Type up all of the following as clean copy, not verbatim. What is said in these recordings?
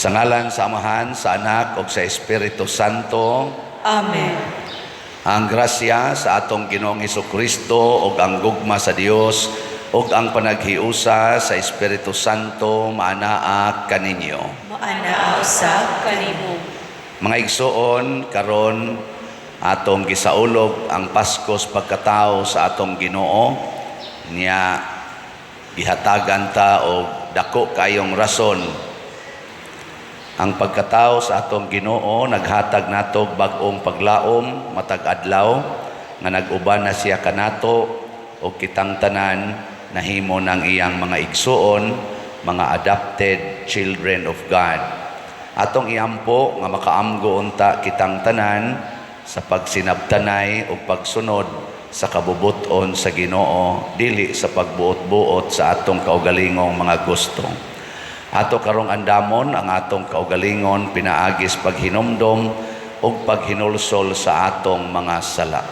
Sa ngalan sa Amahan, sa Anak ug sa Espiritu Santo. Amen. Ang grasya sa atong Ginoong Kristo ug ang gugma sa Dios ug ang panaghiusa sa Espiritu Santo maanaa kaninyo. Maanaa usab kanimo. Mga igsoon, karon atong gisaulog ang Paskos pagkatao sa atong Ginoo niya. Gihatagan ta og dako kayong rason. Ang pagkatao sa atong Ginoo naghatag nato og bag-ong paglaom matag adlaw nga nag-uban na siya kanato ug kitang tanan nahimo ng iyang mga igsuon, mga adopted children of God. Atong iampo nga makaamgo unta kitang tanan sa pagsinabtanay ug pagsunod sa kabubuton sa Ginoo, dili sa pagbuot-buot sa atong kaugalingong mga gusto. Ato karong andamon ang atong kaugalingon pinaagis paghinumdom ug paghinulsol sa atong mga sala.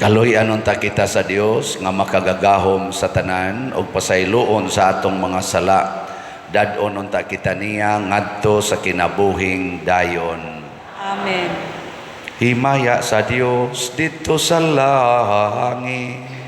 Kaluy-an unta kita sa Dios nga makagagahom sa tanan ug pasayloon sa atong mga sala. Dad-on unta kita niya ngadto sa kinabuhing dayon. Amen. Himaya sa Dios didto sa langit.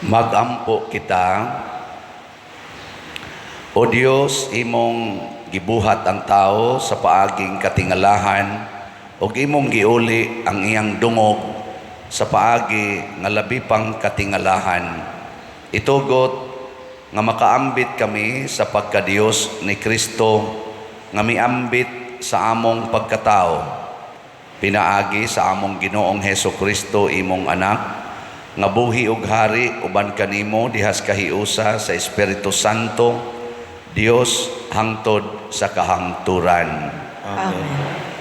Magampo kita. O Dios, imong gibuhat ang tao sa paaging katingalahan ug imong giuli ang iyang dungog sa paagi nga labi pang katingalahan. Itugot nga makaambit kami sa pagkadiyos ni Kristo nga miambit sa among pagkatao. Pinaagi sa among Ginoong Heso Kristo, imong anak, nga buhi ug hari uban kanimo dihas kahiusa sa Espiritu Santo, Dios, hangtod sa kahangturan. Amen.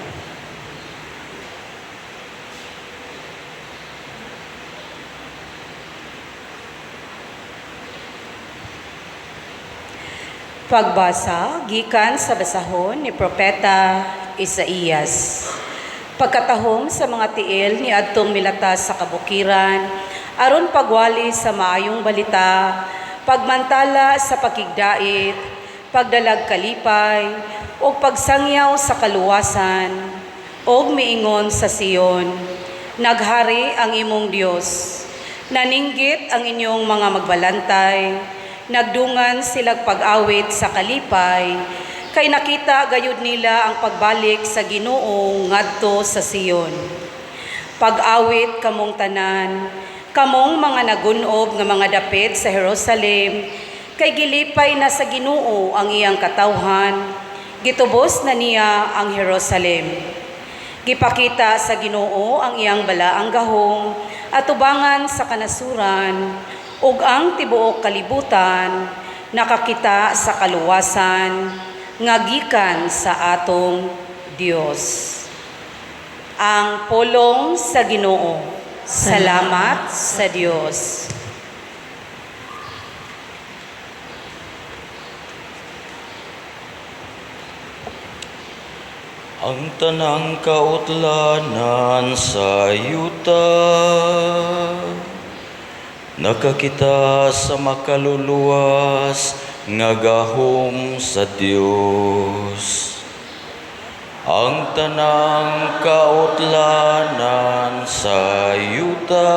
Pagbasa gikan sa basahon ni Propeta Isaías. Pagkatahom sa mga tiil ni adtong milatas sa kabukiran, aron pagwali sa maayong balita, pagmantala sa pakigdait, pagdalag kalipay, ug pagsangyaw sa kaluwasan, ug miingon sa Sion, naghari ang imong Dios. Naninggit ang inyong mga magbalantay, nagdungan silag pag-awit sa kalipay, kay nakita gayud nila ang pagbalik sa Ginoo ngadto sa Sion. Pag-awit kamong tanan, kamong mga nagunob nga mga dapit sa Jerusalem, kay gilipay na sa Ginoo ang iyang katawhan, gitubos na niya ang Jerusalem. Gipakita sa Ginoo ang iyang balaang gahom atubangan sa kanasuran, ug ang tibuok kalibutan nakakita sa kaluwasan nga gikan sa atong Dios. Ang pulong sa Ginoo. Salamat sa Dios. Ang tanang kautlanan sa yuta nakakita sa makaluluwas nga gahom sa Dios. Ang tanang kautlanan sa yuta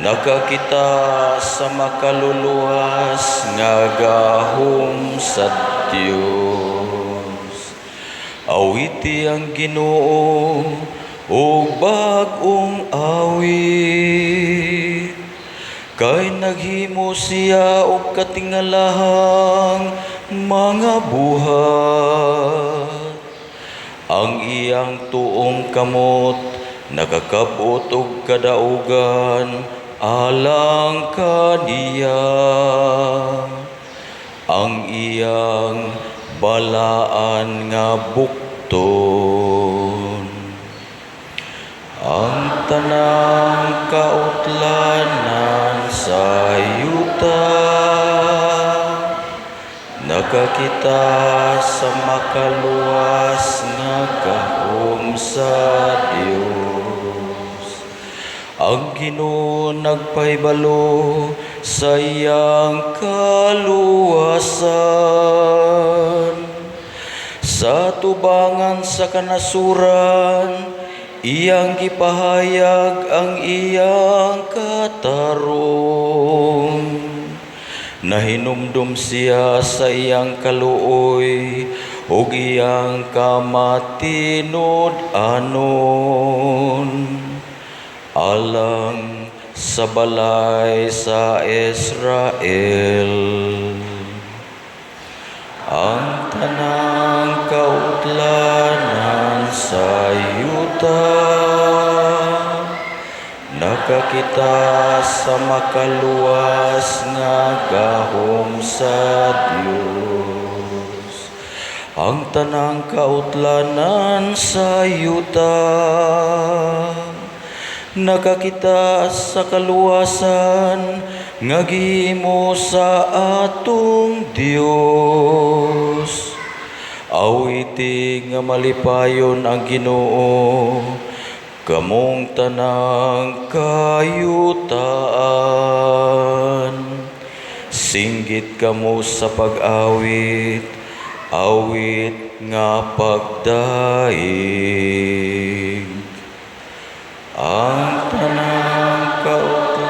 nakakita sa makaluluwas nga gahom sa Dios. Awiti ang Ginoo og bag-ong awit, kay naghimo siya og katingalahang mga buhat. Ang iyang tuong kamot nakakabot og kadaugan alang kaniya. Ang iyang balaan nga bukton. Ang tanang kautlanan sa yuta nakakita sa makaluwas nga gahom sa Dios. Ang Ginoo nagpahibalo sa iyang kaluwasan sa tubangan sa kanasuran, iyang gipahayag ang iyang katarong. Nahinumdum siya sa iyang kaluoy ug iyang kamatinud-anon alang sa balay sa Israel. Ang tanang kautlanan sa yuta nakakita sa makaluwas nga gahom sa Dios. Ang tanang kautlanan sa yuta nakakita sa kaluwasan nga gihimo sa atong Dios. Awiti nga malipayon ang Ginoo, kamong tanang kayutaan. Singgit kamo sa pag-awit, awit nga pagdaig. Ang tanang kautlanan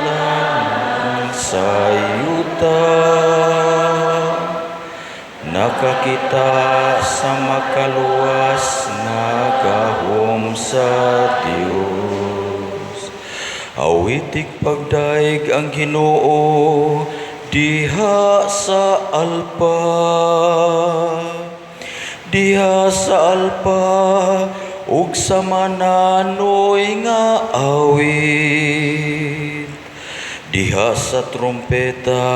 Nakakita sa makaluwas nga gahom sa Dios. Awitig pagdaig ang Ginoo diha sa alpa. Diha sa alpa ug sa mananoy nga awit. Diha sa trumpeta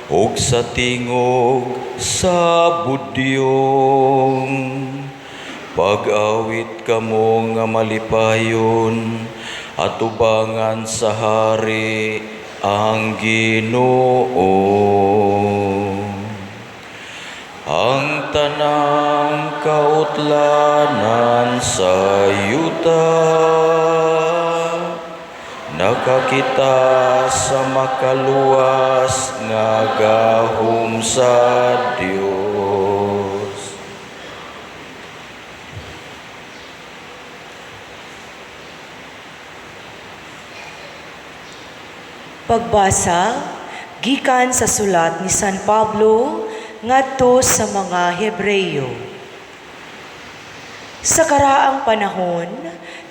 ug sa tingog sa budyong. Pag-awit kamo nga malipayon, atubangan sa hari ang Ginoo. Ang tanang kautlanan sa yuta nakakita sa makaluwas nga gahom sa Dios. Pagbasa gikan sa sulat ni San Pablo ngadto sa mga Hebreyo. Sa karaang panahon,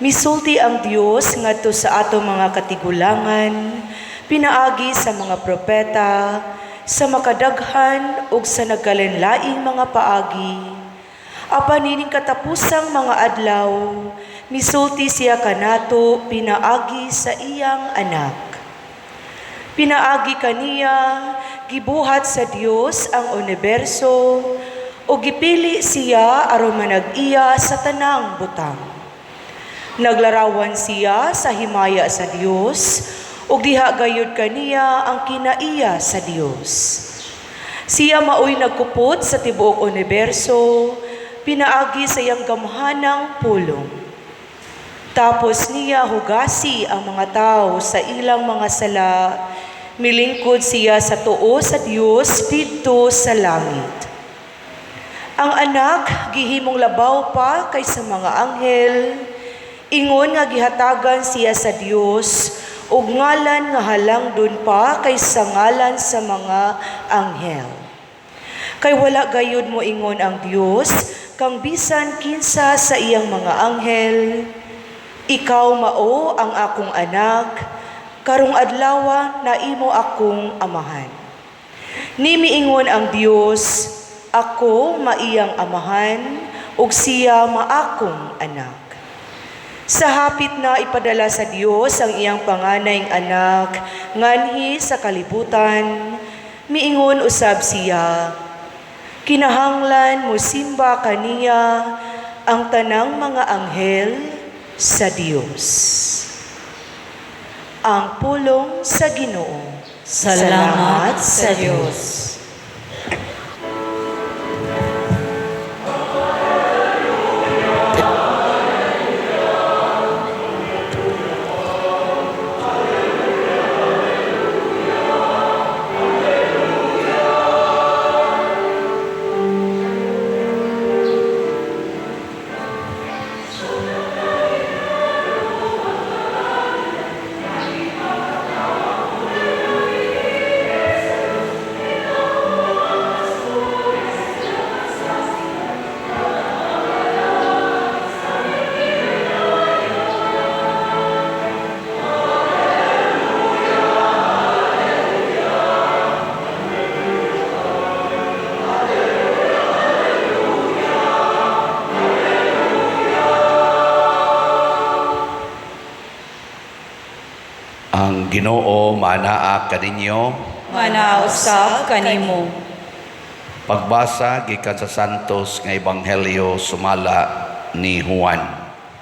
misulti ang Dios ngadto sa atong mga katigulangan, pinaagi sa mga propeta, sa makadaghan ug sa nagkalinlaing mga paagi. Apan nining katapusang mga adlaw, misulti siya kanato pinaagi sa iyang anak. Pinaagi kaniya, gibuhat sa Dios ang universo, o gipili siya aron manag-iya sa tanang butang. Naglarawan siya sa himaya sa Dios, ug diha gayud kaniya ang kinaiya sa Dios. Siya maoy nagkupot sa tibuok universo, pinaagi sa iyang gamhanang pulong. Tapos niya hugasi ang mga tao sa ilang mga sala, milingkod siya sa tuo sa Dios didto sa langit. Ang anak gihimong labaw pa kaysa mga anghel, ingon nga gihatagan siya sa Dios og ngalan nga halangdon pa kaysa ngalan sa mga anghel. Kay wala gayud mo ingon ang Dios kang bisan kinsa sa iyang mga anghel, ikaw mao ang akong anak, karong adlawa na imo akong amahan. Nimiingon ang Dios, ako maiyang amahan, ug siya maakong anak. Sa hapit na ipadala sa Dios ang iyang panganayng anak nganhi sa kalibutan, miingon usab siya, kinahanglan mosimba kaniya ang tanang mga anghel sa Dios. Ang pulong sa Ginoo. Salamat sa Dios. Ang Ginoo manaa kaninyo. Manausap kanimo. Pagbasa gikan sa Santos nga Ebanghelyo sumala ni Juan.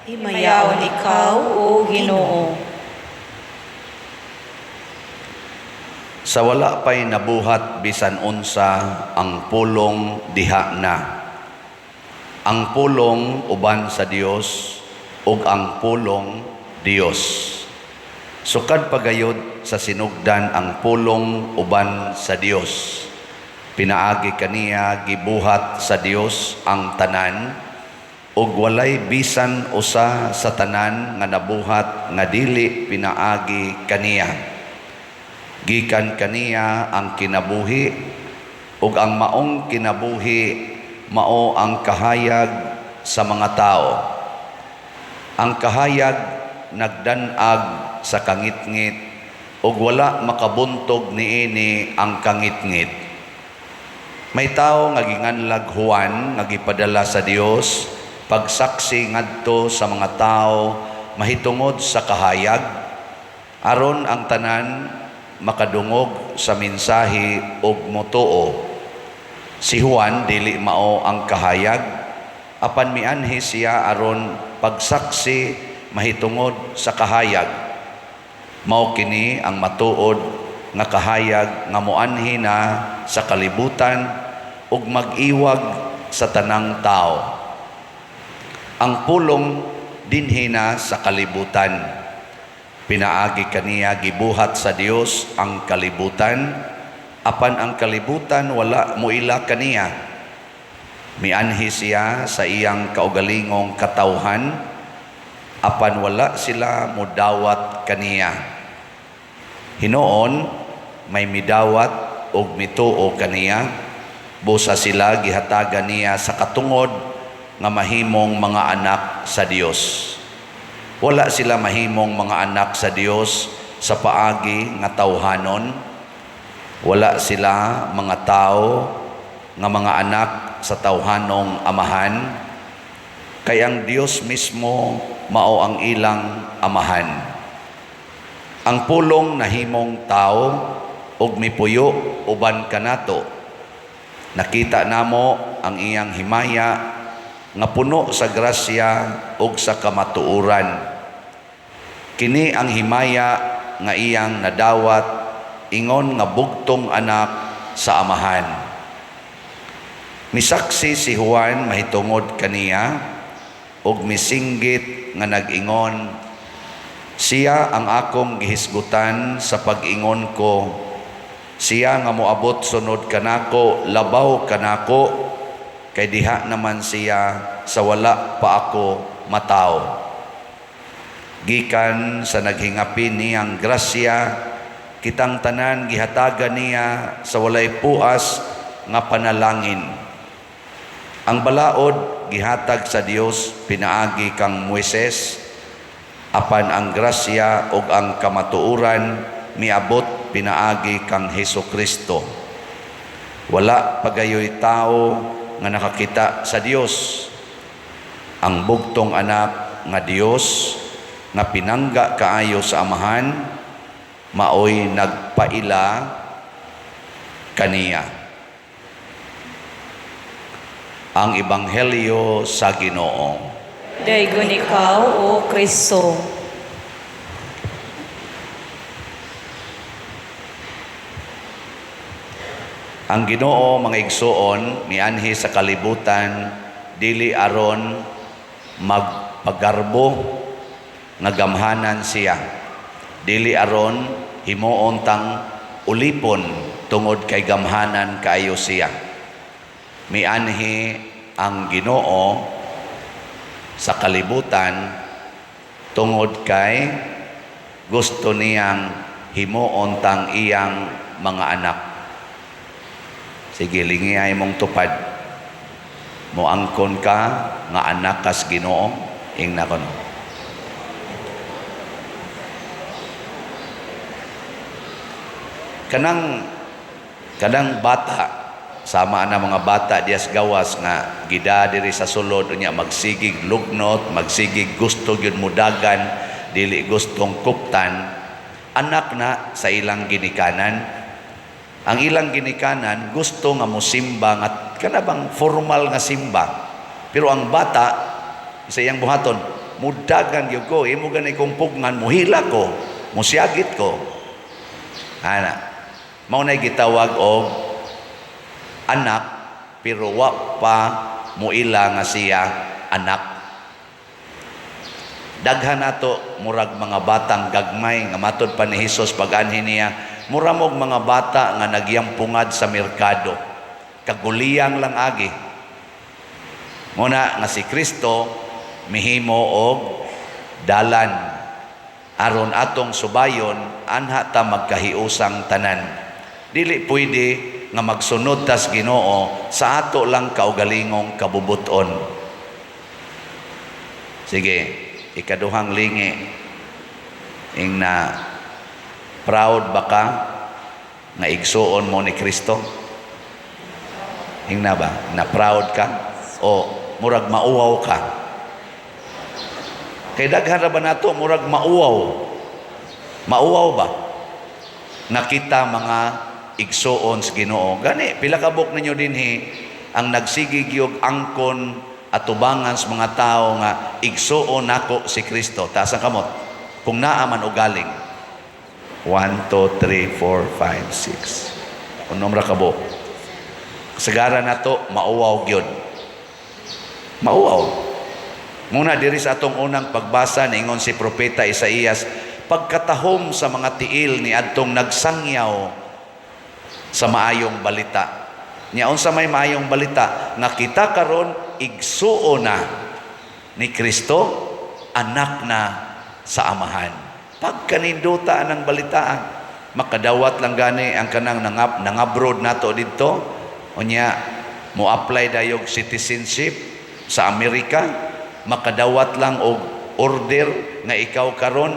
Himayaon ikaw, o Ginoo. Sa wala pa'y nabuhat bisan unsa ang pulong diha na. Ang pulong uban sa Dios ug ang pulong Dios. Sukad pagayod sa sinugdan ang pulong uban sa Dios. Pinaagi kaniya gibuhat sa Dios ang tanan ug walay bisan usa sa tanan nga nabuhat nga dili pinaagi kaniya. Gikan kaniya ang kinabuhi Ug ang maong kinabuhi mao ang kahayag sa mga tao. Ang kahayag nagdan-ag sa kangitngit ug wala makabuntog niini ang kangitngit. May tawo nga ginganlag Juan nga gipadala sa Dios pagsaksi ngadto sa mga tawo mahitungod sa kahayag, aron ang tanan makadungog sa mensahe ug motuo. Si Juan dili mao ang kahayag, apan mianhi siya aron pagsaksi mahitungod sa kahayag. Mao kini ang matuod nga kahayag nga moanhi na sa kalibutan ug mag-iwag sa tanang tao. Ang Pulong dinhi na sa kalibutan. Pinaagi kaniya gibuhat sa Dios ang kalibutan, apan ang kalibutan wala moila kaniya. Mianhi siya sa iyang kaugalingong katawhan, apan wala sila modawat kaniya. Hinuon may midawat og mituo kaniya, busa sila gihatagan niya sa katungod nga mahimong mga anak sa Dios. Wala sila mahimong mga anak sa Dios sa paagi nga tawhanon. Wala sila mga tao nga mga anak sa tawhanong amahan, kay ang Dios mismo mao ang ilang amahan. Ang Pulong nahimong tao ug mipuyo uban kanato. Nakita namo ang iyang himaya nga puno sa grasya ug sa kamatuoran. Kini ang himaya nga iyang nadawat ingon nga bugtong anak sa amahan. Misaksi si Juan mahitungod kaniya ug misinggit nga nag-ingon, "Siya ang akong gihisgutan sa pag-ingon ko, siya nga moabot sunod kanako labaw kanako, kay diha naman siya sa wala pa ako matawo." Gikan sa naghingapin niyang grasya, kitang tanan gihatagan niya sa walay puas nga panalangin. Ang balaod gihatag sa Dios pinaagi kang Moises, apan ang grasya ug ang kamatuoran miabot pinaagi kang Hesus Kristo. Wala pagayoy tao nga nakakita sa Dios. Ang bugtong anak nga Dios nga pinangga kaayo sa Amahan maoy nagpaila kaniya. Ang Ebanghelyo sa Ginoo. Daygon ikaw, O Kristo. Ang Ginoo, mga igsuon, mianhi sa kalibutan dili aron magpagarbo nga gamhanan siya, dili aron himuon tang ulipon tungod kay gamhanan kaayo siya. Mianhi ang Ginoo sa kalibutan tungod kay gusto niyang himuon tang iyang mga anak. Sige, lingiyay mong tupad. Moangkon ka nga anak kas Ginoo, ingna kono. Kanang bata, sama na mga bata dias gawas nga gida diri sa sulod, unya magsigig lugnot, magsigig gusto gyud mudagan, dili gustong kuptan, anak na sa ilang ginikanan. Ang ilang ginikanan gusto nga mosimba nga kana bang formal nga simba. Pero ang bata sa iyang buhaton, mudagan gyud ko, imo gani kong pugnan, muhila ko, musiyagit ko. Ana, mao nay gitawag og anak pero wa pa muila nga siya anak. Daghan nato murag mga batang gagmay nga matod pa ni Hesus pag-anhi niya, mura mog mga bata nga nagyampungad sa merkado, kaguliyang lang agi. Muna nga si Kristo mihimo og dalan aron atong subayon, anha ta magkahiusang tanan. Dili pwede nga magsunod tas Ginoo sa ato lang kaugalingong kabubuton. Sige, ikaduhang lingi ing na, proud ba ka nga igsuon mo ni Kristo? Ingna ba? Na proud ka? O murag mauwaw ka? Kay daghan ra ba nato murag mauwaw? Mauwaw ba? Nakita mga igsuon sa Ginoo. Gani, pila ka buok ninyo dinhi ang nagsige gyud angkon atubangan sa mga tao nga igsuon nako si Kristo? Taas ang kamot kung naa man o galing. 1, 2, 3, 4, 5, 6. Unom ra ka buok. Kasagara nato mauwaw gyud. Mauwaw. Muna diri sa atong unang pagbasa, niingon si Propeta Isaías, pagkatahom sa mga tiil ni adtong nagsangyaw sa maayong balita. Nya unsa may maayong balita? Nga kita karon igsuo na ni Kristo, anak na sa Amahan. Pagkaninduta ang balita, makadawat lang gani ang kanang nangabroad nato didto, unya mo apply dayog citizenship sa Amerika, makadawat lang og order nga ikaw karon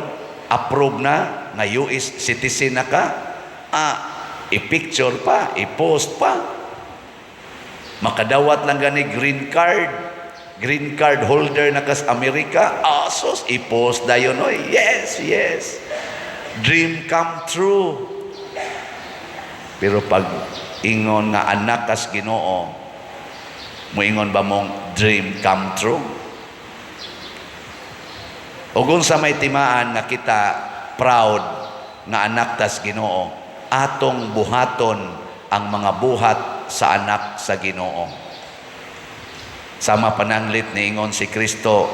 approve na nga US citizen na ka, i-picture pa, i-post pa. Makadawat lang gani green card, green card holder na kas Amerika, asos, i-post dayon, oy. Yes. Dream come true. Pero pag ingon nga anak kas Ginoo, moingon ba mong dream come true? O kung sa may timaan nga kita proud nga anak tas Ginoo, atong buhaton ang mga buhat sa anak sa Ginoo. Sama pananglit niingon si Kristo,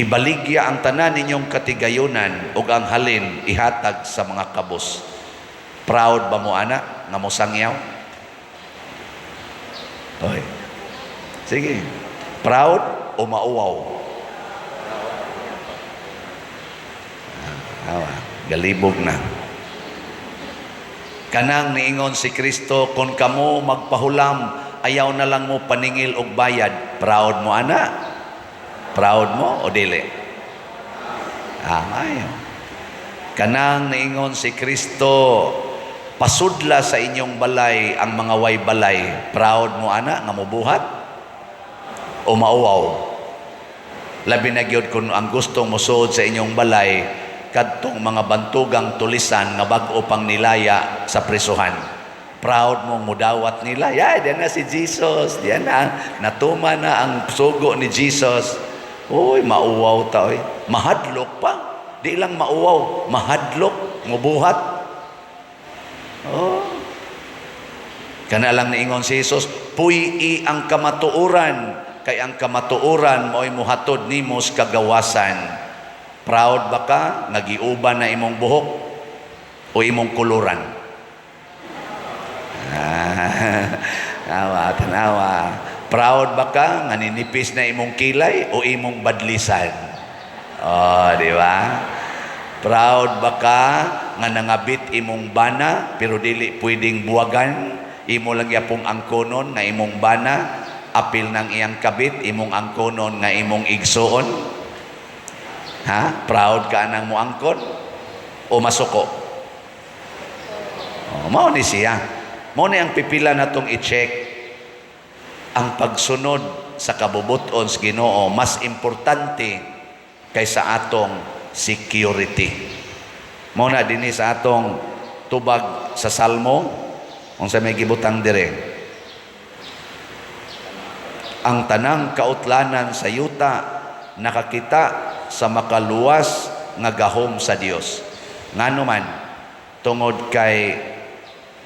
"Ibaligya ang tanan ninyong katigayunan ug ang halin ihatag sa mga kabus." Proud ba mo ana nga mosangyaw? Oy. Sige. Proud o mauwaw? Awa, galibog na. Kanang niingon si Kristo, "Kung kamo magpahulam, ayaw na lang mo paningil og bayad." Proud mo ana? Proud mo o dili? Ah, ayaw. Kanang niingon si Kristo, "Pasudla sa inyong balay ang mga way balay." Proud mo ana nga mobuhat o mauwaw? Labi na gyud kung ang gusto mo suod sa inyong balay kadtong mga bantugang tulisan nga bag-o pang nilaya sa presuhan. Proud mo mudawat nila. Yeah, diyan na si Jesus. Diyan na. Natuman na ang sugo ni Jesus. Uy, mauwaw ta oy. Mahadlok pa. Di lang mauwaw, mahadlok, mubuhat. Oh. Kana lang niingon si Jesus, "Puy-i ang kamatuoran, kay ang kamatuoran mo'y muhatod nimo sa kagawasan." Proud ba ka nga giuban na imong buhok o imong kuluran? Ah, tanawa, tanawa. Proud ba ka nga ninipis na imong kilay o imong badlisan? Oh, di ba? Proud ba ka nga nangabit imong bana pero dili pwedeng buwagan? Imo lang yapong angkonon nga imong bana, apil ng iyang kabit, imong angkonon nga imong igsuon? Ha? Proud ka nang moangkon o masuko? Oh, mao ni siya. Mao ni ang pipila natong i-check ang pagsunod sa kabubuton sa Ginoo, mas importante kaysa atong security. Mao na dinhi sa atong tubag sa Salmo, unsa may gibutang dire? Ang tanang kautlanan sa yuta nakakita sa makaluwas nga gahom sa Dios. Ngano man? Tungod kay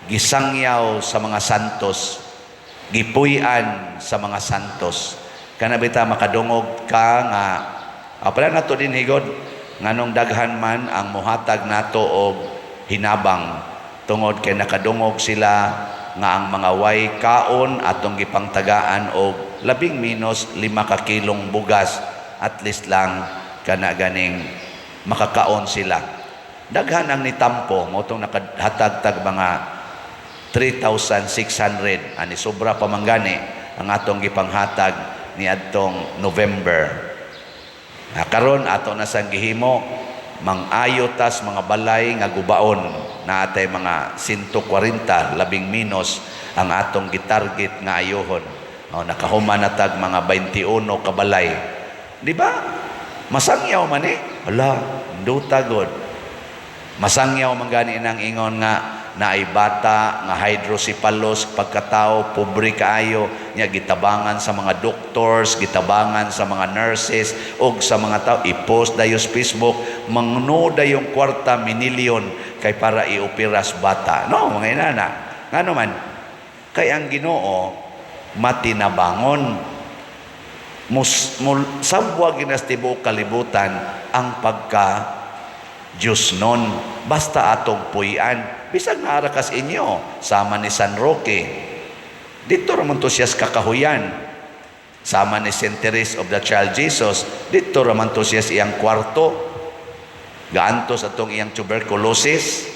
gisangyaw sa mga santos, gipuy-an sa mga santos. Kana bita makadungog ka nga pala nato din higod, nganong daghan man ang muhatag nato og hinabang, tungod kay nakadungog sila nga ang mga way kaon atong gipangtagaan og labing minus 5 ka kilong bugas, at least lang kana ganing makakaon sila. Daghan ang nitampo mo tong nakahatag tag mga 3,600 ani, sobra pa man gani ang atong gipanghatag niadtong November. Na karon ato na sang gihimo, mang-ayo tas mga balay nga gubaon na atay mga 140 labing minus ang atong gitarget nga ayohon. O, nakahuman na tag mga 21 ka balay. Di ba? Masangyaw man eh. Hala, nduta god. Masangyaw man gani nang ingon nga naay bata nga hydrocephalus pagkatao, pobre kaayo nya, gitabangan sa mga doctors, gitabangan sa mga nurses ug sa mga tao, i-post dayon sa Facebook, mangno yung kwarta, minilyon kay para ioperas bata, no? Mga inana, ngano man kay ang Ginoo matinabangon, mus mul, sabwag ginas tibuok kalibutan ang pagka Diyos nun. Basta atong puy-an. Bisag naara kas inyo, sama ni San Roque. Dito raman to siya sa kakahuyan. Sama ni Saint Therese of the Child Jesus, dito raman to siya sa iyang kwarto. Gaantos atong iyang tuberculosis.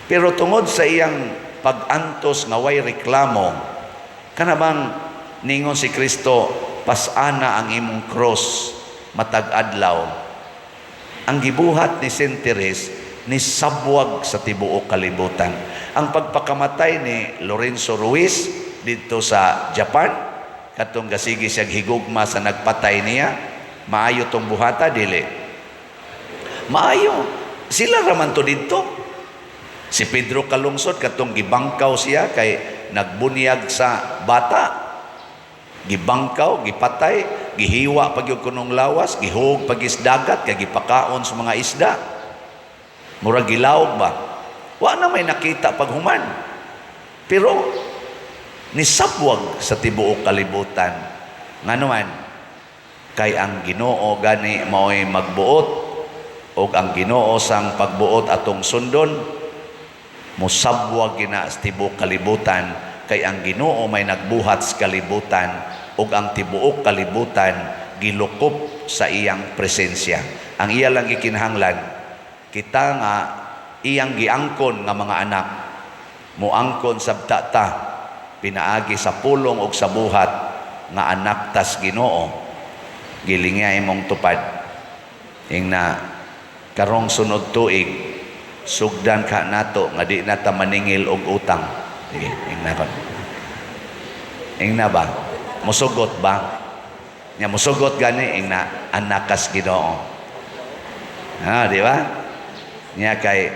Pero tungod sa iyang pag-antos nga way reklamo, kana bang ningon si Kristo, "Pasana ang imong cross matag adlaw." Ang gibuhat ni Saint Therese ni sabwag sa tibuok kalibutan. Ang pagpakamatay ni Lorenzo Ruiz dito sa Japan, katong gasigi siya higugma sa nagpatay niya, maayo tong buhata, dili? Maayo. Sila raman to didto. Si Pedro Calungsod, katong gibangkaw siya kay nagbunyag sa bata. Gibangkaw, gipatay, gihiwa pag yung kunong lawas, gihug pag dagat, kay gipakaon sa mga isda. Murag gilawog ba? Wa na may nakita paghuman. Pero nisabwag sa tibuok kalibutan. Ngano man, kay ang Ginoo gani mao'y magbuot ug ang Ginoo sang pagbuot atong sundon, musabwag gina sa tibuok kalibutan kay ang Ginoo may nagbuhat sa kalibutan ug ang tibuok kalibutan gilukop sa iyang presensya. Ang iya lang gikinahanglan, kita nga iyang giangkon nga mga anak, muangkon sabta ta pinaagi sa pulong ug sa buhat nga anak tas Ginoo. Gilingya imong tupad ingna karong sunod tuig, sugdan ka nato nga di na ta maningil og utang. Sige, ingna kon, ingna ba, musugot ba nya, musugot gani, ingna anak kas Ginoo. Ha, di ba niya? Kay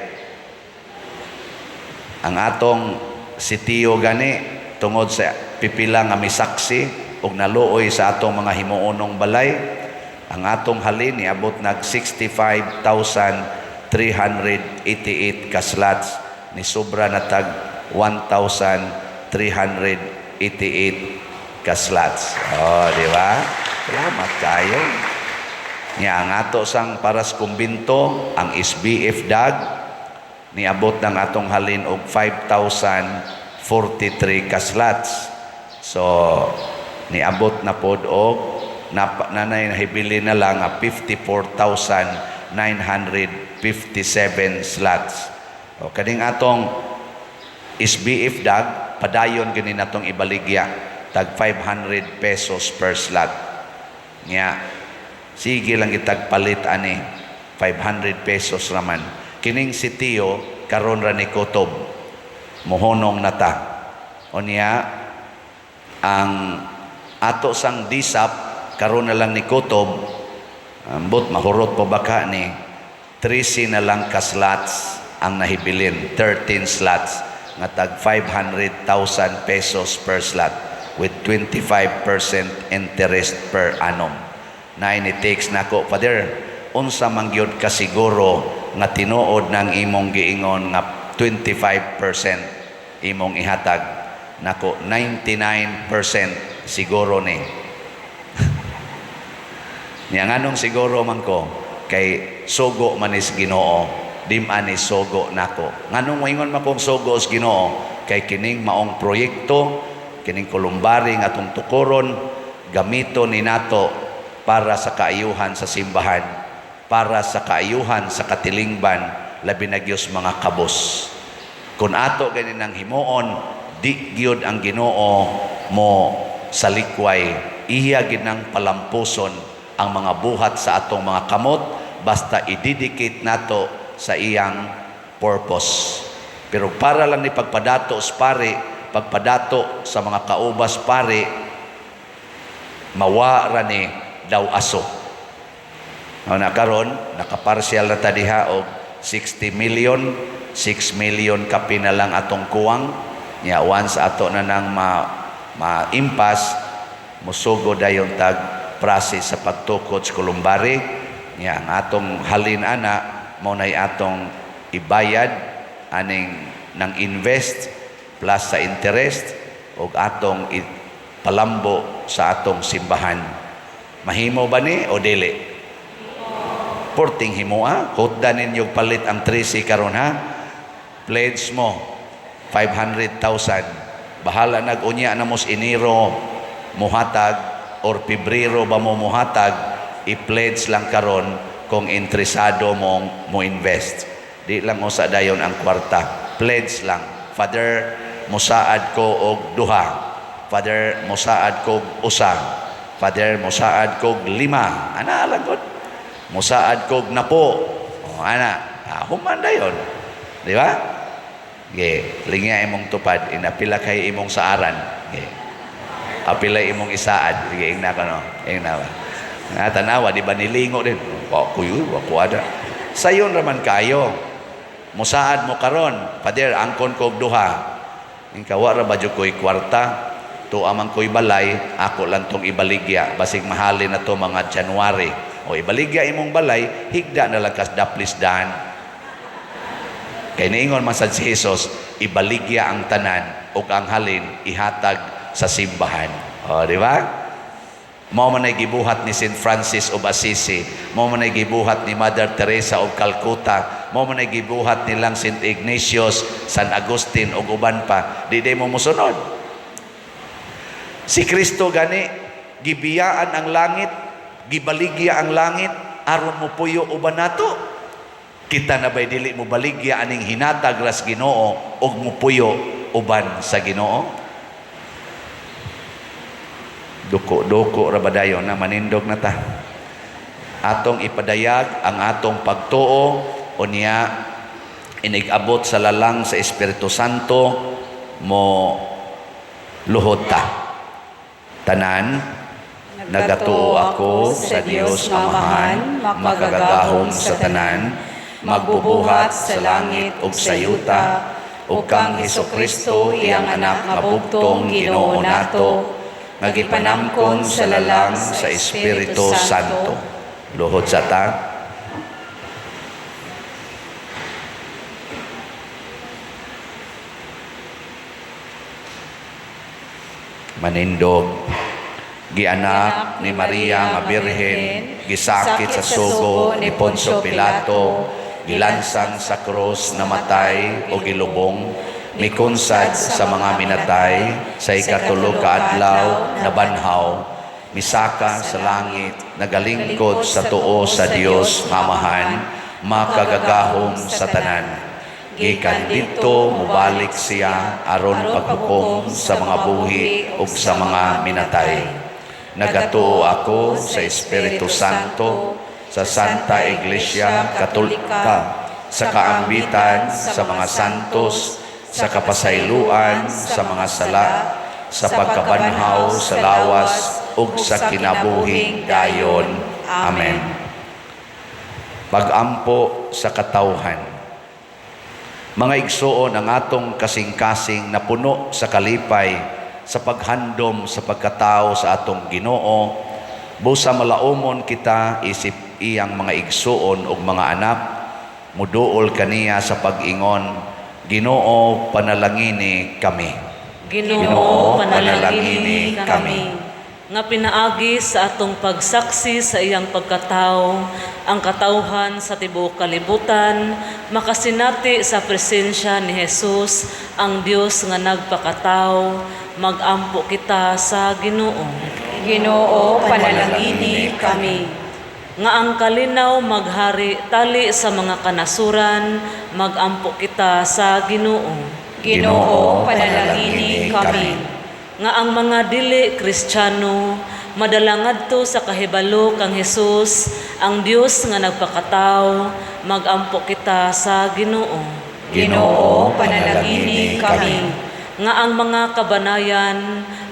ang atong sitiyo gani, tungod sa pipila nga misaksi ug naluoy sa atong mga himuonong balay, ang atong halin niabot nag 65,388 ka slots, ni sobra na tag 1,388 ka slots. Oh, di ba? Salamat kayo. Nya ang ato sang paras kumbinto, ang SBF DAG, niabot ng atong halin og 5,043 ka slots. So niabot na pod og nanay nahibili na lang nga 54,957 slots. O kaning atong SBF DAG, padayon gini natong ibaligya tag 500 pesos per slot. Nya sige lang itag palit ani, 500 pesos raman. Kining si Tio karon ra ni kutob mohonong na ta. Unya ang ato sang disap karon na lang ni kutob, ambot mahurot pa baka ni, 13 na lang ka slots ang nahibilin, 13 slots nga tag 500,000 pesos per slot with 25% interest per annum. Na ni text nako, "Father, unsa man gyud ka siguro nga tinuod ng imong giingon nga 25% imong ihatag?" Nako, 99% siguro ni. Niya nganong siguro man ko? Kay sugo man is Ginoo, di man ni sugo nako. Nganong moingon man kong sugo sa Ginoo? Kay kining maong proyekto, kining kolumbari nga atong tukuron, gamito ni nato para sa kaayuhan sa simbahan, para sa kaayuhan sa katilingban, labi na gyud mga kabos. Kung ato gani nang himuon, di gyud ang Ginoo mo salikway. Iya ginang palampuson ang mga buhat sa atong mga kamot basta i-dedicate nato sa iyang purpose. Pero para lang ni pagpadato sa pari, pagpadato sa mga kaubas pari, mawa ra ni daw aso. Mao na karon nakapartial na ta diha og 60 million, 6 million kapin na lang atong kuwang. Nya once ato na nang ma ma-impas, musugo dayon tag process sa pagtukod sa columbary. Nya ang atong halin ana mao nay atong ibayad aning nang invest plus sa interest og atong palambo sa atong simbahan. Mahimo ba ni o dili? Porting himoa, hutda ninyo palit ang 13 karon ha. Pledge mo 500,000. Bahala nag-unya na mos Enero muhatag or Pebrero ba mo muhatag, i-pledge lang karon kung interesado mong mo invest. Di lang usa dayon ang kwarta. Pledge lang. Father, musaad ko og duha. Father, musaad ko og usa. Father, musaad ko og lima. Ana lang gud. Musaad kog napo. O, ana, human dayon. Di ba? Ge, lingya imong tupad, inapila kay imong saaran. Ge. Apila imong isaad. Sige, ingna ka no. Ingna ba. Nga tanawa, di ba nilingo din? Wa ko yun, wa ko ada. Sayon raman kayo. Musaad mo karon, Father, angkon kog duha. Ingka wa ra ba jud ko'y kwarta? Tuwa man ko'y balay, ako lang tong ibaligya. Basig mahalin na to mga January. O ibaligya imong balay, higda na lang kas daplis daan. Kay niingon man sad si Jesus, ibaligya ang tanan ug ang halin ihatag sa simbahan. O, di ba? Mao man ay gibuhat ni St. Francis of Assisi, mao man ay gibuhat ni Mother Teresa of Calcutta, mao man ay gibuhat nilang St. Ignatius, San Agustin ug uban pa. Di day mo mosunod. Si Kristo gani gibiyaan ang langit, gibaligya ang langit aron mo puyo uban nato. Kita na ba'y dili mo baligya aning hinatag ras Ginoo ug mupuyo uban sa Ginoo? Duko-duko ra ba dayon na manindog na ta. Atong ipadayag ang atong pagtuo unya inig-abot sa lalang sa Espiritu Santo mo luhod ta. Tanan, nagatuo ako sa Dios Amahan, makagagahom sa tanan, magbubuhat sa langit ug sa yuta, ug kang Hesukristo iyang anak nga bugtong Ginoo nato, nga gipanamkon sa lalang sa Espiritu Santo. Luhod sa ta. Manindog. Gianak ni Maria nga Birhen, gisakit sa sugo ni Poncio Pilato, gilansang sa krus, namatay o gilubong, mikunsad sa mga minatay, sa ikatulo ka adlaw nabanhaw, misaka sa langit, nagalingkod sa tuo sa Dios Amahan, makagagahom sa tanan. Gikan didto mobalik siya aron paghukom sa mga buhi ug sa mga minatay. Nagatuo ako sa Espiritu Santo, sa Santa Iglesia Katolika, sa kaambitan sa mga santos, sa kapasayloan sa mga sala, sa pagkabanhaw sa lawas ug sa kinabuhing dayon. Amen. Pag-ampo sa katawhan. Mga igsuon, ang atong kasing-kasing napuno sa kalipay sa paghandom sa pagkatao sa atong Ginoo, busa malaumon kita isip iyang mga igsuon ug mga anak, muduol kaniya sa pag-ingon, Ginoo, panalangini kami. Ginoo, panalangini kami. Nga pinaagi sa atong pagsaksi sa iyang pagkatao, ang katawhan sa tibuok kalibutan, makasinati sa presensya ni Jesus, ang Dios nga nagpakatao, magampo kita sa Ginoo. Ginoo, panalangini kami. Nga ang kalinaw maghari tali sa mga kanasuran, magampo kita sa Ginoo. Ginoo, panalangini kami. Nga ang mga dili Kristiyano madala ngadto sa kahibalo kang Hesus, ang Dios nga nagpakatawo, magampo kita sa Ginoo. Ginoo, panalangini kami. Nga ang mga kabanayan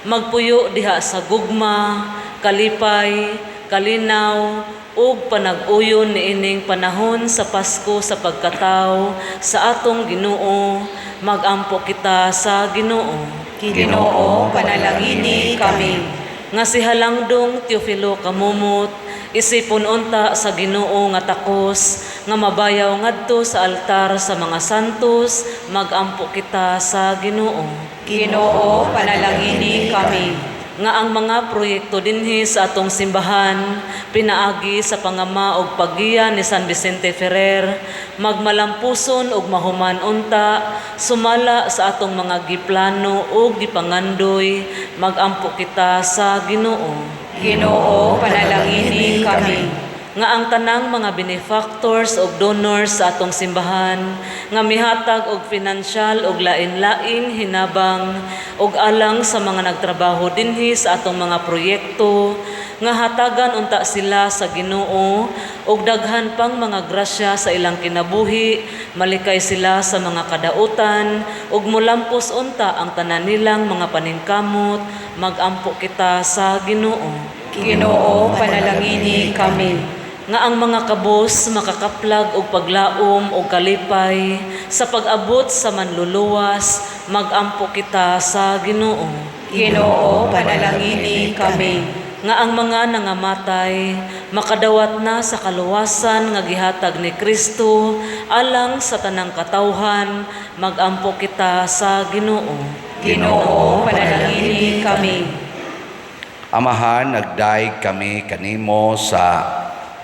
magpuyo diha sa gugma, kalipay, kalinaw ug panag-uyon niining panahon sa Pasko sa pagkatawo sa atong Ginoo, magampo kita sa Ginoo. Ginoo, panalangini kami. Nga si Halangdong Teofilo Camomot isipon unta sa Ginoo nga takos nga mabayaw ngadto sa altar sa mga santos, magampo kita sa Ginoo. Ginoo, panalangini kami. Nga ang mga proyekto dinhi sa atong simbahan pinaagi sa pangama og paggiya ni San Vicente Ferrer magmalampuson ug mahuman unta sumala sa atong mga giplano ug gipangandoy, magampo kita sa Ginoo. Ginoo, panalangini kami. Nga ang tanang mga benefactors ug donors sa atong simbahan nga mihatag og pinansyal ug lain-laing hinabang ug alang sa mga nagtrabaho dinhi sa atong mga proyekto, nga hatagan unta sila sa Ginoo og daghan pang mga grasya sa ilang kinabuhi, malikay sila sa mga kadautan ug molampos unta ang tanan nilang mga paningkamot, magampo kita sa Ginoo. Ginoo, panalangini kami. Nga ang mga kabos makakaplag og paglaom og kalipay sa pag-abot sa manluluwas, magampo kita sa Ginoo. Ginoo, panalangini kami. Nga ang mga nangamatay makadawat na sa kaluwasan nga gihatag ni Kristo alang sa tanang katawhan, magampo kita sa Ginoo. Ginoo, panalangini kami. Amahan, nagdayeg kami kanimo sa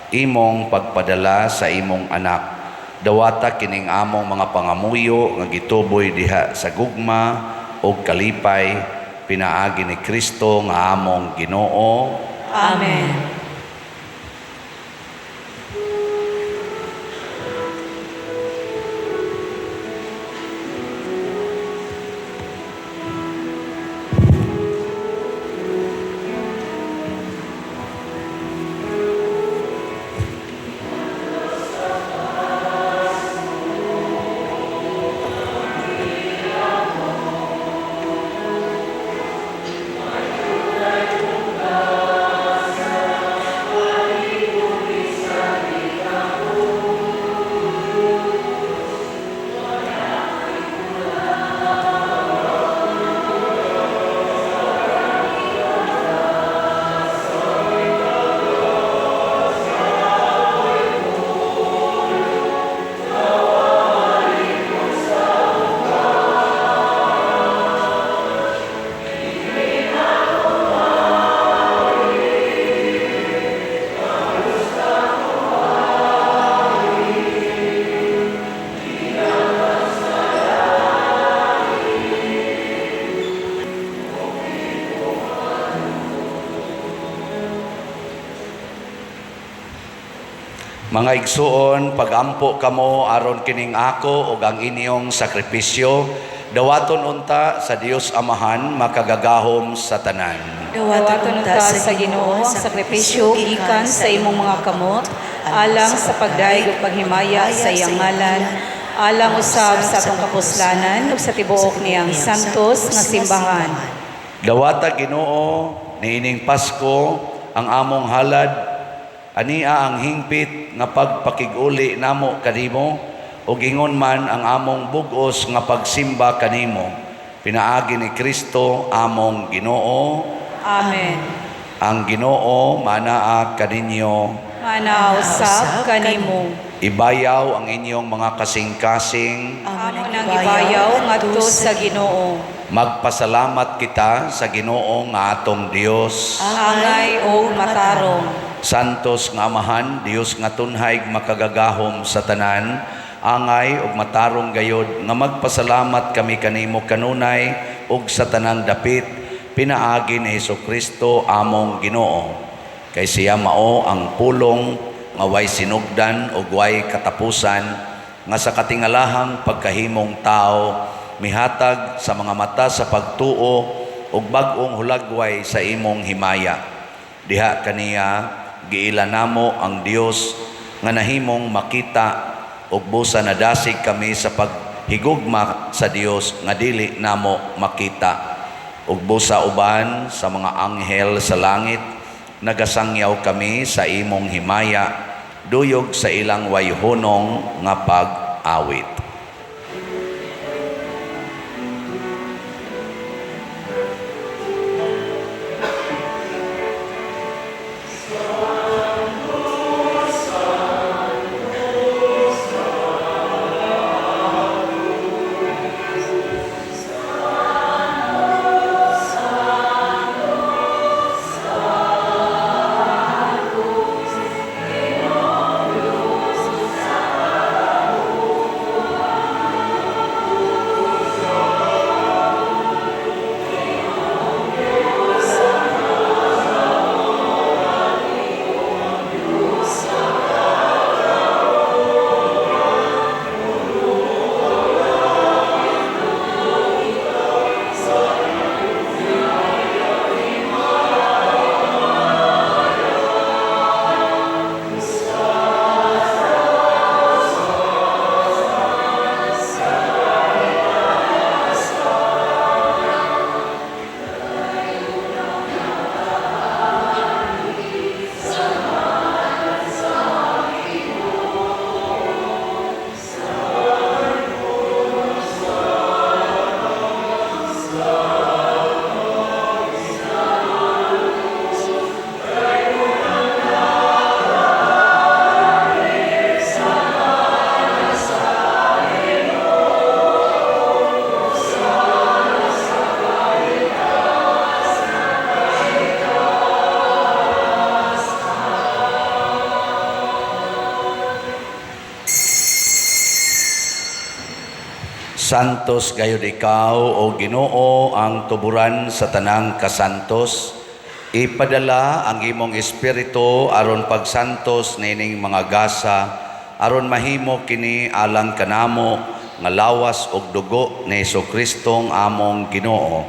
imong pagpadala sa imong anak. Dawata kining among mga pangamuyo nga gituboy diha sa gugma ug kalipay pinaagi ni Kristo nga among Ginoo. Amen. Mga igsuon, pagampo kamo aron kining ako ug ang inyong sakripisyo dawaton unta sa Dios Amahan makagagahom sa tanan. Dawaton unta sa Ginoo ang sakripisyo gikan sa imong mga kamot alang sa pagdayeg ug paghimaya sa iyang ngalan, alang usab sa atong kapuslanan ug sa tibuok niyang santos nga simbahan. Dawata, Ginoo, niining Pasko ang among halad, ania ang hingpit nga pagpakig-uli namo kanimo ug ingon man ang among bug-os nga pagsimba kanimo pinaagi ni Kristo among Ginoo. Amen. Ang Ginoo manaa kaninyo. Manaa usab kanimo. Ibayaw ang inyong mga kasing-kasing. Amo nang ibayaw ngadto sa Ginoo. Magpasalamat kita sa Ginoo nga atong Dios. Angay og matarong. Santos nga Amahan, Dios nga tunhay makagagahom sa tanan, angay ug matarong gayod nga magpasalamat kami kanimo kanunay ug sa tanang dapit pinaagi ni Hesukristo among Ginoo. Kay siya mao ang pulong nga way sinugdan ug way katapusan, nga sa katingalahang pagkahimong tao mihatag sa mga mata sa pagtuo ug bag-ong hulagway sa imong himaya. Diha kaniya giila namo ang Dios nga nahimong makita, ug busa nadasig kami sa paghigugma sa Dios nga dili namo makita. Ug busa uban sa mga anghel sa langit nagasangyaw kami sa imong himaya, duyog sa ilang wayhunong nga pag-awit. Santos gayud ikaw, o Ginoo, ang tuburan sa tanang kasantos. Ipadala ang imong espiritu aron pagsantos nining mga gasa, aron mahimo kini alang kanamo nga lawas ug dugo ni Hesus-Kristong among Ginoo.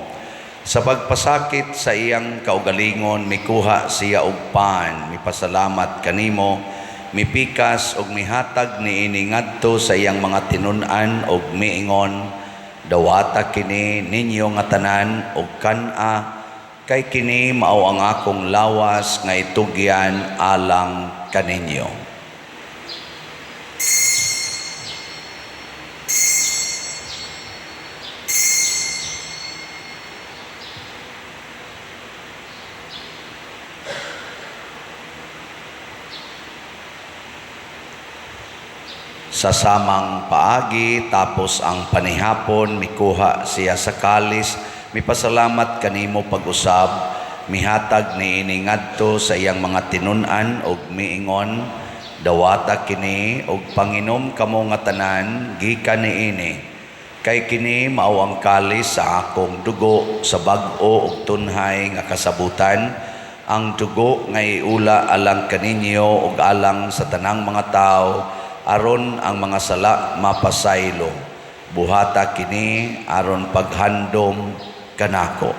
Sa pagpasakit sa iyang kaugalingon, mikuha siya og pan, mipasalamat kanimo, mipikas og mihatag niini ngadto sa iyang mga tinun-an og miingon: "Dawata kini ninyo nga tanan og kan-a, kay kini mao ang akong lawas nga itugyan alang kaninyo." Sa samang paagi, tapos ang panihapon, mikuha siya sa kalis, mipasalamat kanimo pag-usab, mihatag niini ngadto sa iyang mga tinun-an og miingon: "Dawata kini og panginom kamo nga tanan gikan niini, kay kini mao ang kalis sa akong dugo sa bag-o ug tunhay nga kasabutan, ang dugo nga iula alang kaninyo ug alang sa tanang mga tawo aron ang mga sala mapasaylo. Buhata kini aron paghandom kanako."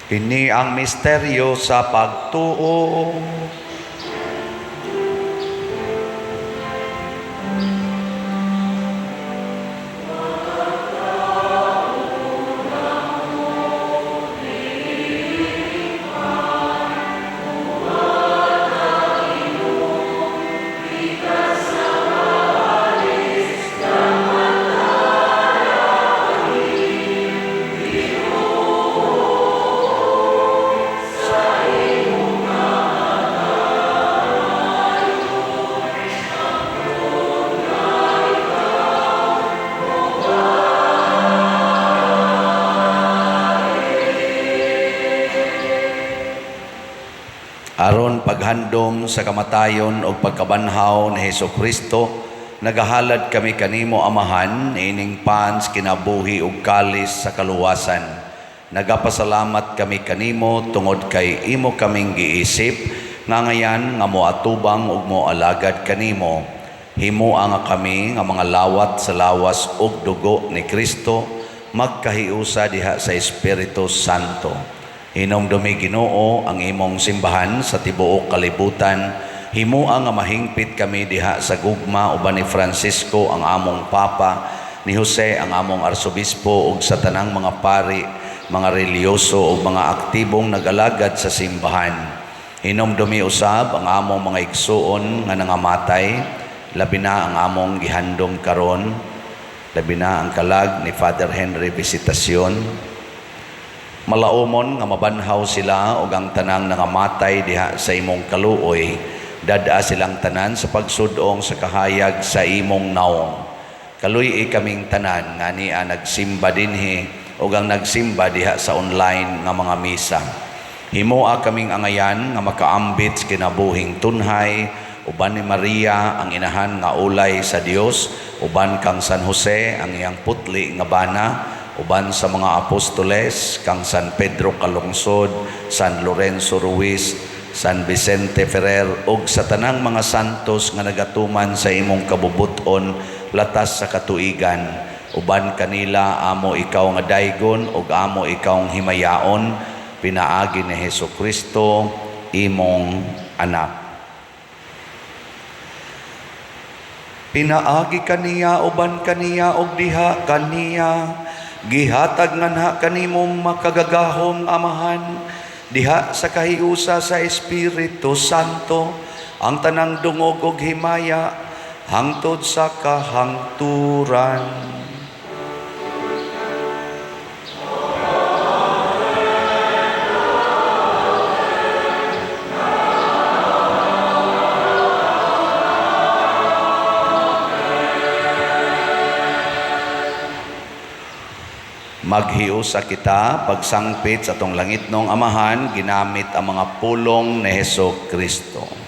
Kini ang misteryo sa pagtuo. atong paghandom sa kamatayon ug pagkabanhaw ni Hesus Kristo, nagahalad kami kanimo, Amahan, ining pans kinabuhi ug kalis sa kaluwasan. Nagapasalamat kami kanimo tungod kay imo kaming giisip nga ngayan nga moatubang ug moalagad kanimo. Himoa nga kami nga mga lawat sa lawas ug dugo ni Kristo magkahiusa diha sa Espiritu Santo. Hinumdumi, Ginoo, ang imong simbahan sa tibuok kalibutan. Himoa nga mahingpit kami diha sa gugma uban ni Francisco ang among Papa, ni Jose ang among Arsobispo ug sa tanang mga pari, mga relihiyoso ug mga aktibong nagalagad sa simbahan. Hinumdumi usab ang among mga igsuon nga nangamatay, labi na ang among gihandom karon, labi na ang kalag ni Father Henry Visitacion. Malaumon nga mabanhaw sila ug ang tanang nangamatay diha sa imong kaluoy. Dad-a silang tanan sa pagsud-ong sa kahayag sa imong naong. Kaluy-i kaming tanan nga ania nagsimba dinhi ug ang nagsimba diha sa online nga mga misa. Himoa kaming angayan nga makaambit sa kinabuhing tunhay uban ni Maria ang inahan nga ulay sa Dios, uban kang San Jose ang iyang putli nga bana, uban sa mga apostoles kang San Pedro Calungsod, San Lorenzo Ruiz, San Vicente Ferrer ug sa tanang mga santos nga nagatuman sa imong kabubut-on latas sa katuigan. Uban kanila amo ikaw nga daygon ug amo ikaw himayaon pinaagi ni Hesus Kristo, imong anak. Pinaagi kaniya, uban kaniya ug diha kaniya, gihatag nganha kanimo, makagagahom Amahan, diha sa kahiusa sa Espiritu Santo, ang tanang dungog ug himaya hangtod sa kahangturan. Maghiusa kita pagsangpit sa atong langitnong Amahan ginamit ang mga pulong ni Heso Kristo.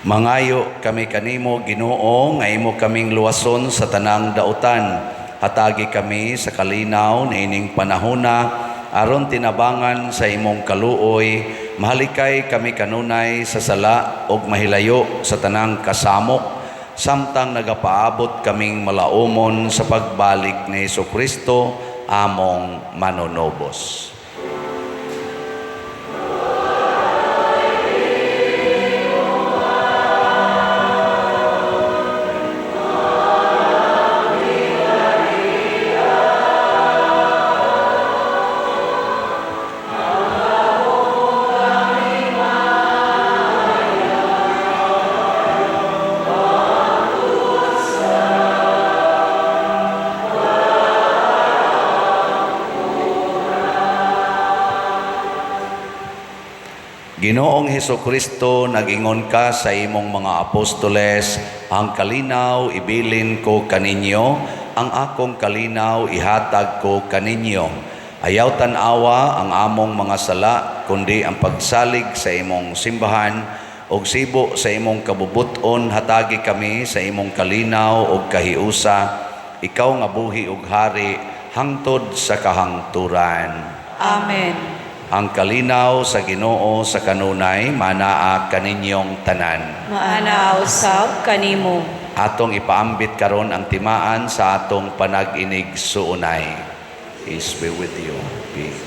Mangayo kami kanimo, Ginoo, nga imo kaming luwason sa tanang dautan. Hatagi kami sa kalinaw niining panahona aron tinabangan sa imong kaluoy, mahalikay kami kanunay sa sala ug mahilayo sa tanang kasamok. samtang nagapaabot kaming malaumon sa pagbalik ni Hesukristo among manunubos. Ginoong Hesukristo, nag-ingon ka sa imong mga apostoles, "Ang kalinaw ibilin ko kaninyo, ang akong kalinaw ihatag ko kaninyo. Ayaw tan-awa ang among mga sala, kundi ang pagsalig sa imong simbahan, ug sibo sa imong kabubut-on hatagi kami sa imong kalinaw ug kahiusa, ikaw nga buhi ug hari hangtod sa kahangturan." Amen. Ang kalinaw sa Ginoo sa kanunay manaa kaninyong tanan. Maana usab kanimo. Atong ipaambit karon ang timaan sa atong panag-inig-suunay. Peace be with you. Peace.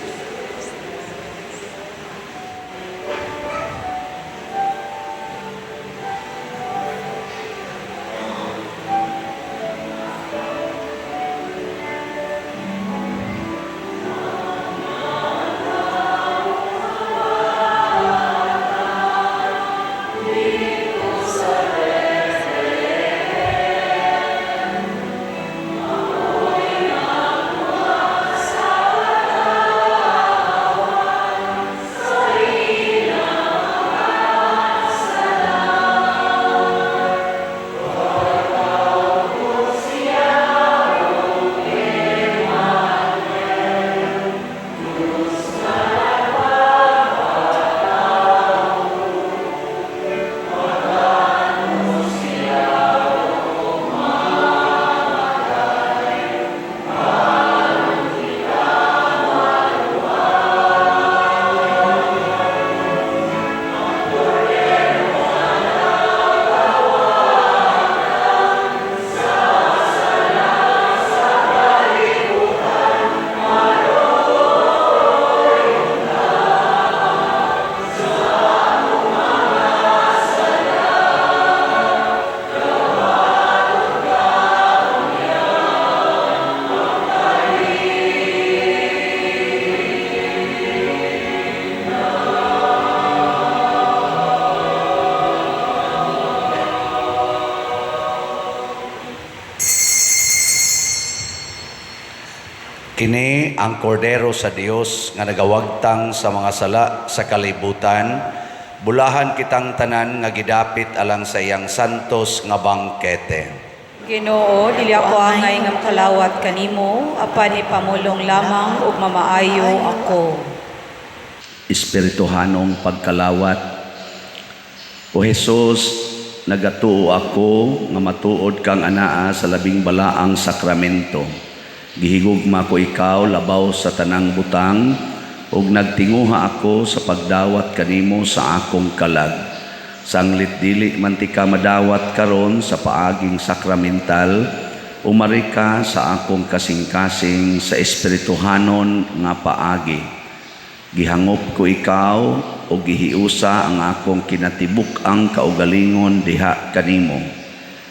Kini ang kordero sa Dios nga nagawagtang sa mga sala sa kalibutan. Bulahan kitang tanan nga gidapit alang sa iyang santos nga bangkete. Ginoo, dili ako angay nga makalawat kanimo, apan ipamulong lamang ug mamaayo ako. Espirituhanong pagkalawat. O Jesus, nagatuo ako nga matuod kang anaa sa labing balaang sakramento. Gihigugma ko ikaw labaw sa tanang butang ug nagtinguha ako sa pagdawat kanimo sa akong kalag. Sanglit dili man tika madawat karon sa paaging sakramental, umari ka sa akong kasing-kasing sa espirituhanon nga paagi. Gihangop ko ikaw o gihiusa ang akong kinatibuk-ang kaugalingon diha kanimo.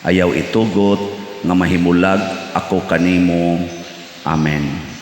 Ayaw itugot nga mahimulag ako kanimo. Amen.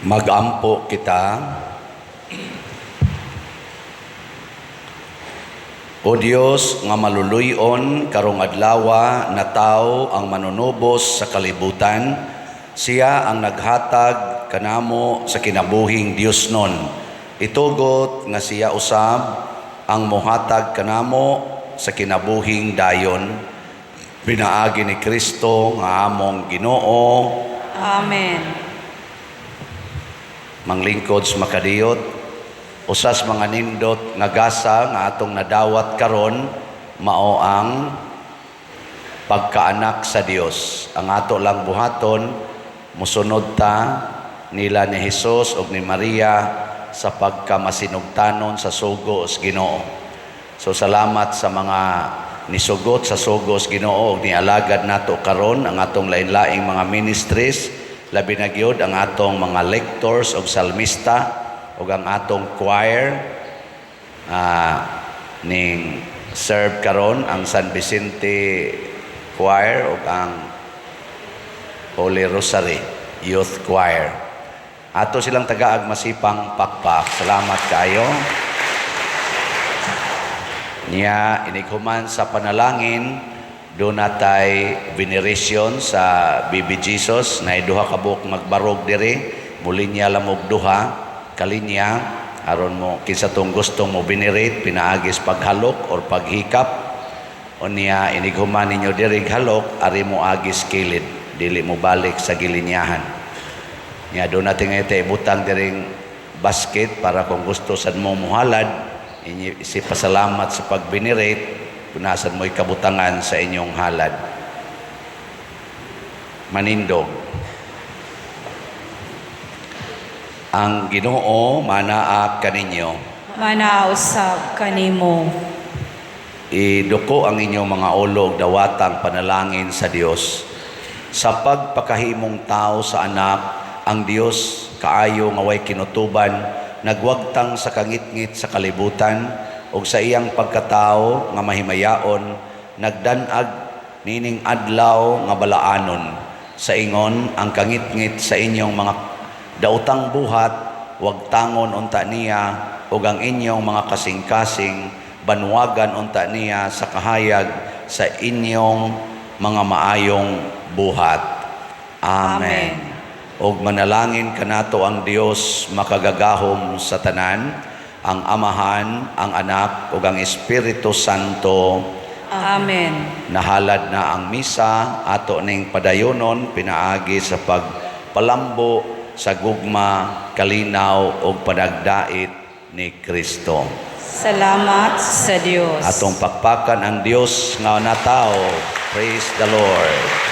Magampo kita. O Dios nga maluluyon, karong adlawa natawo ang manunubos sa kalibutan. Siya ang naghatag kanamo sa kinabuhing Diosnon. Itugot nga siya usab ang mohatag kanamo sa kinabuhing dayon pinaagi ni Kristo nga among Ginoo. Amen. Manglingkod sa makadiyot, usas mga nindot nga gasa nga atong nadawat karon mao ang pagkaanak sa Dios. Ang ato lang buhaton, musunod ta nila ni Hesus ug ni Maria sa pagkamasinugtanon sa sugo sa Ginoo. So salamat sa mga nisugot sa sugo sa Ginoo ug nialagad nato karon ang atong lain-laing mga ministries, labi na gyud ang atong mga lectors ug salmista ug ang atong choir ning serve karon, ang San Vicente Choir ug ang Holy Rosary Youth Choir. Ato silang tagaag masipang pakpak. Salamat kaayo. Niya inig human sa panalangin, duna tay veneration sa Baby Jesus na duha ka buok magbarog diri, mulinya lang og duha kalinya aron mo kinsa tong gusto mo venerate pinaagis paghalok or paghikap. Unya inig human ninyo diri halok, ari mo agis kilid, dili mo balik sa gilinyahan. Nya duna natin ngayon ibutang diring basket para kung gusto sad mo muhalad, inyo si pasalamat sa pag-venerate, punasan mo'y kabutangan sa inyong halad. Manindog. Ang Ginoo manaa kaninyo. Manaa usab kanimo. Iduko ang inyong mga ulo ug dawatang panalangin sa Dios. Sa pagpakahimong tao sa anak, ang Dios kaayo nga way kinutuban, nagwagtang sa kangitngit sa kalibutan ug sa iyang pagkatao nga mahimayaon, nagdan-ag nining adlaw nga balaanon. Sa ingon ang kangitngit sa inyong mga daotang buhat wagtangon unta niya, ug ang inyong mga kasing-kasing banwagan unta niya sa kahayag sa inyong mga maayong buhat. Amen. Amen. Og manalangin kanato ang Dios makagagahom sa tanan, ang Amahan, ang Anak ug ang Espiritu Santo. Amen. Nahalad na ang misa, ato ning padayonon pinaagi sa pagpalambo sa gugma, kalinaw ug panagdait ni Kristo. Salamat sa Dios. Atong pakpakan ang Dios nga natao. Praise the Lord.